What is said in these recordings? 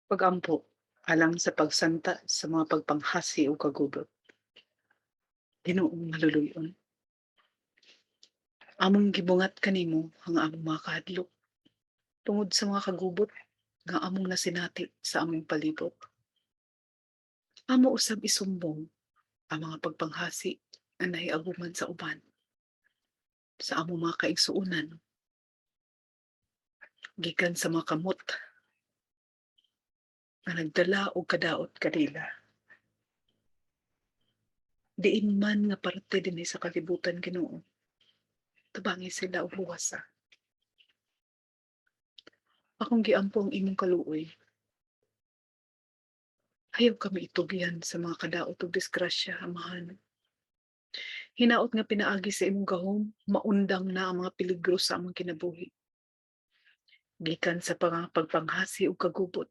Pag-ampo alang sa pagsanta sa mga pagpanghasi ug kagubot. Ginoong maluluy-on, among gibungat kanimo ang among mga kahadlok tungod sa mga kagubot nga among nasinati sa among palibot. Amo usab isumbong ang mga pagpanghasi nga nahiaguman sa uban, sa among mga kaigsuonan, gikan sa mga kamot nga nagdala og kadaot kanila. Diin man nga parte dinhi sa kalibutan, Ginoo, tabangi sila og luwasa. Akong giampo ang imong kaluoy. Ayaw kami itugyan sa mga kadaot ug disgrasya, Amahan. Hinaot nga pinaagi sa imong gahom, maundang na ang mga peligro sa among kinabuhi. Gikan sa mga pagpanghasi ug kagubot.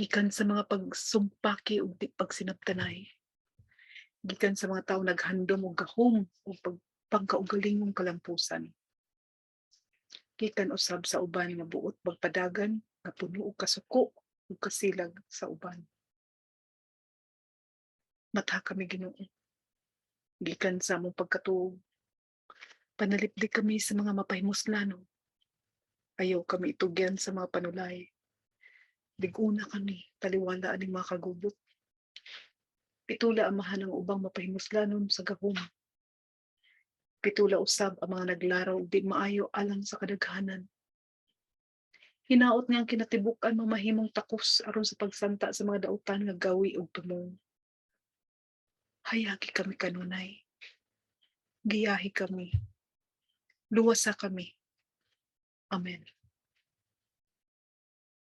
Gikan sa mga pagsumpaki ug di pagsinabtanay. Gikan sa mga tawo naghandom og gahom ug pagkaugalingong kalampusan. Gikan usab sa uban nga buot magpadagan nga puno og kasuko ug kasilag sa uban. Mata kami, Ginoo. Gikan sa among pagkatuog. Panalipdi kami sa mga mapahimuslanon. Ayaw kami itugyan sa mga panulay. Lig-una kami, taliwala aning mga kagubot. Pitula, Amahan, ang ubang mapahimuslanon sa gahom. Pitula usab ang mga naglaraw og di maayo alang sa kadaghanan. Hinaot nga ang kinatibuk-an mamahimong takos aron sa pagsanta sa mga dautan nga gawi og tumong. Hayagi kami kanunay. Giyahi kami. Luwasa kami. Amen.